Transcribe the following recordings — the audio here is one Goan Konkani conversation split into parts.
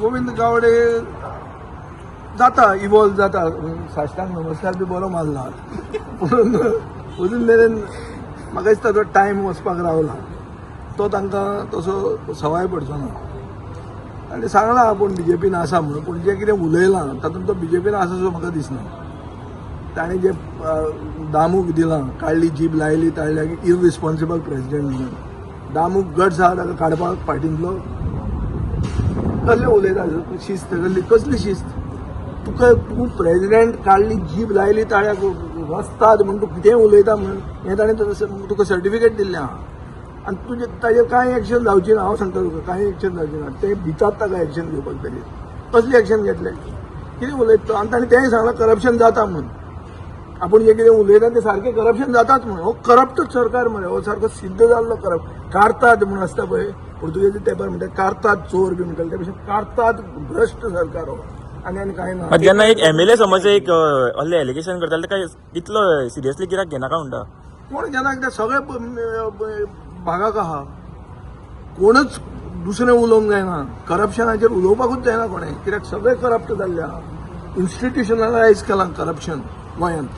गोविंद गावडे जाता, इवॉल्व जाता. साश्टांग नमस्कार बी बरो मारला, पूण अजून मेरेन म्हाका दिसता तो टायम वचपाक रावला, तो तांकां तसो सवाय पडचो ना. आनी सांगलां आपूण बीजेपीन आसा म्हणून, पूण जें कितें उलयलां तातूंत तो बीजेपीन आसा सो म्हाका दिसना. ताणें जें दामूक दिलां, काडली जीब लायली ताळ्याक, इररिस्पॉन्सिबल प्रेसिडेंट म्हणून. दामूक गट्स आहा ताका काडपाक पार्टींतलो? कसलें उलयता? शिस्त कसली? कसली शिस्त तुका? तूं प्रेसिडेंट, काडली जीब लायली ताळ्याक, वस्ताद म्हूण तूं कितेंय उलयता म्हूण हें ताणें तुका सर्टिफिकेट दिल्लें आहा. आनी तुजें ताजेर कांय एक्शन जावची ना. हांव सांगता तुका, कांय एक्शन जावची ना. ते भितात ताका एक्शन घेवपाक. ताजेर कसली एक्शन घेतले? कितें उलयता तो? आनी ताणें तेंय सांगलां, करप्शन जाता म्हूण. आपूण जें कितें उलयता तें सारकें करप्शन जाताच म्हूण. हो करप्टच सरकार मरे हो, सारको सिद्ध जाल्लो करप्ट. कारतात म्हूण आसता पळय पुर्तुगेजी तेंपार, म्हणटा कारतात चोर बी म्हणटाले, ते भशेन कारतात भ्रश्ट सरकार हो. आनी आनी कांय ना. मात जेन्ना एक एमएलए समज एक असले एलिगेशन करताले, काय इतलो सिरियसली कित्याक घेनाका म्हणटा? कोण जेन्ना कित्याक सगळे भागाक आहा. कोणच दुसरें उलोवंक जायना, करप्शनाचेर उलोवपाकूच जायना कोणें, कित्याक सगळे करप्ट जाल्ले आहा. इन्स्टिट्युशनलायज केलां करप्शन गोंयांत.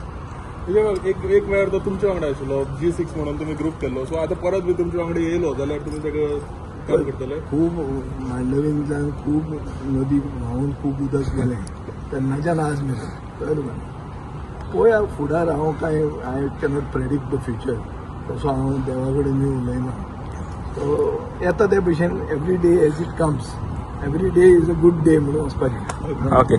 म्हणजे एक एक वेळार तो तुमच्या वांगडा आशिल्लो, जी 6 म्हणून तुमी ग्रुप केल्लो. सो आतां परत बी तुमच्या वांगडा येयलो जाल्यार तुमी ताका काम करतले? खूब मांडवींतल्यान खूब नदी व्हांवून खूब उदक गेलें तेन्नाच्यान आज मेरेन, कळ्ळें तुका? पळोवया फुडार. हांव कांय I cannot predict the future. तसो हांव देवा कडेन उलयना. सो येता ते भशेन, every day as it comes, every day is a good day म्हणून वचपाचें. ओके.